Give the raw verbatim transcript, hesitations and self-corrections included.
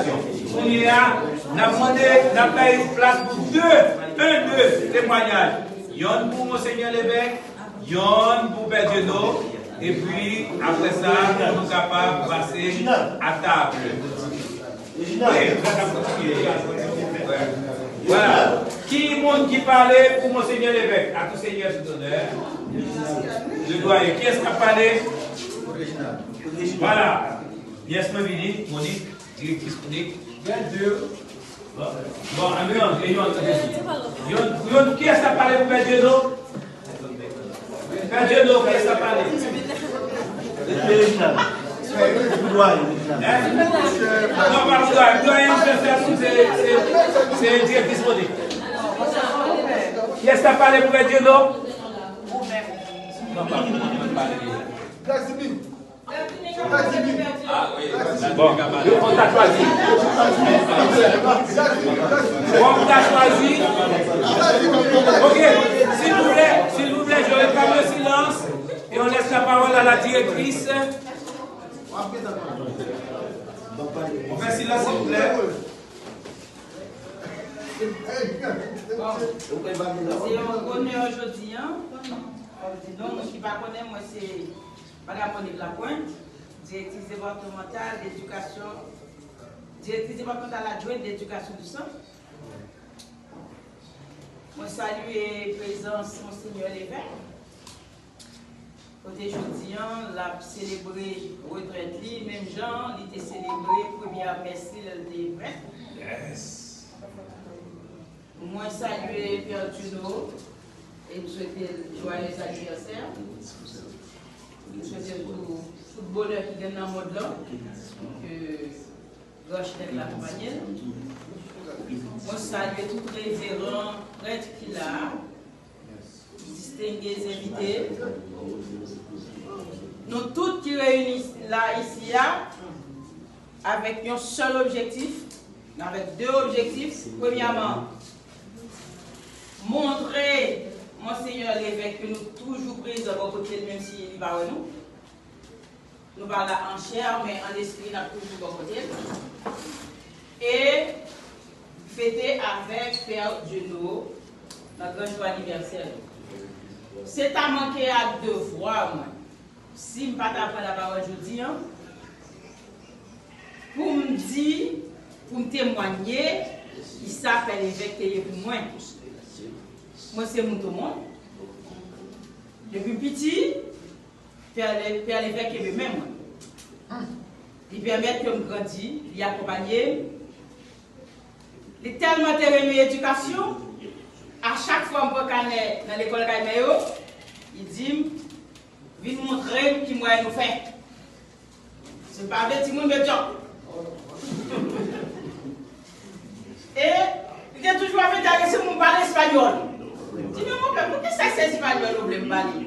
Kounye a, n ap mande, n ap bay plas pou de, un, de temwayaj. Yonn pou Monsenyè Levèk, yonn pou Pè Dieudonné, epi apre sa, nou kapab pase a tab. Wi, sa k ap kontinye. Vwala. Ki moun ki pale pou Monsenyè Levèk? A tout seigneur, tout honneur. Le doyen. Kiyès k ap pale? Vwala. Pyès mwen vini, Monik, direktris Monik. Gen de. Bon, bon, ann rantre, yon, yon, yon, kiyès k ap pale pou Pè Dieudonné? Pè Dieudonné, kiyès k ap pale? Reginald. Pou doyen, Reginald. Hein? Non, pa pou doyen. Pou doyen, se, se, se, se direktris Monik. Kiyès k ap pale pou Pè Dieudonné? Non, pa pou mwen, mwen pale deja. Vladimir. Bon, yo konn ta chwazi. Bon, ta chwazi. Ok, s'il vous plaît, s'il vous plaît, je réclame le silence et on laisse la parole à la directrice. On fait silence, s'il vous plaît. Se yon onè jodi a. Kòm di non, moun ki pa konnen mwen, se Madam Monique Lapointe, direktris depatmantal edikasyon, direktris depatmantal adjwent de edikasyon di sant. Mwen salye prezans Monsenyè Levèk, kote jodi a, l ap selebre retrèt li, menm jan li te selebre premye mès li lè l te prèt. Mwen salye Pè Dieudonné e m swete l joyeux anniversaire. M swete l tou tout bonè ki gen nan mond lan, ke gran Chenèt la akonpaye l. Mwen salye tout reveran, prèt ki la a, distenge envite, nou tout ki reyini la isi a, avèk yon sèl objektif, avèk de objektif. Premyèman, montre Monsenyè Levèk ke nou toujou prezan bò kote l, menm si li pa wè nou. Nou pa la an chè, men an lespri, n ap toujou bò kote l. E fete avèk Pè Dieudonné nan gran jou anivèsè li. Se ta manke ak devwa mwen, si m pa ta pran lapawòl jodi a, pou m di, pou m temwanye kisa Pè Levèk te ye pou mwen. Mwen se moun Tomon. Depi m piti, Pè Le-, Pè Levèk kenbe men mwen. Li pèmèt ke m grandi, li akonpanye m. Li tèlman te renmen edikasyon, a chak fwa m pran kanè nan lekòl kay mè yo, li di m, "Vin montre m ki mwayen ou fè." Se pa vle timoun, men djòb. E li te toujou ap enterese pou m pale espanyòl. Di, "Men monpè, poukisa se espanyòl ou vle m pale?"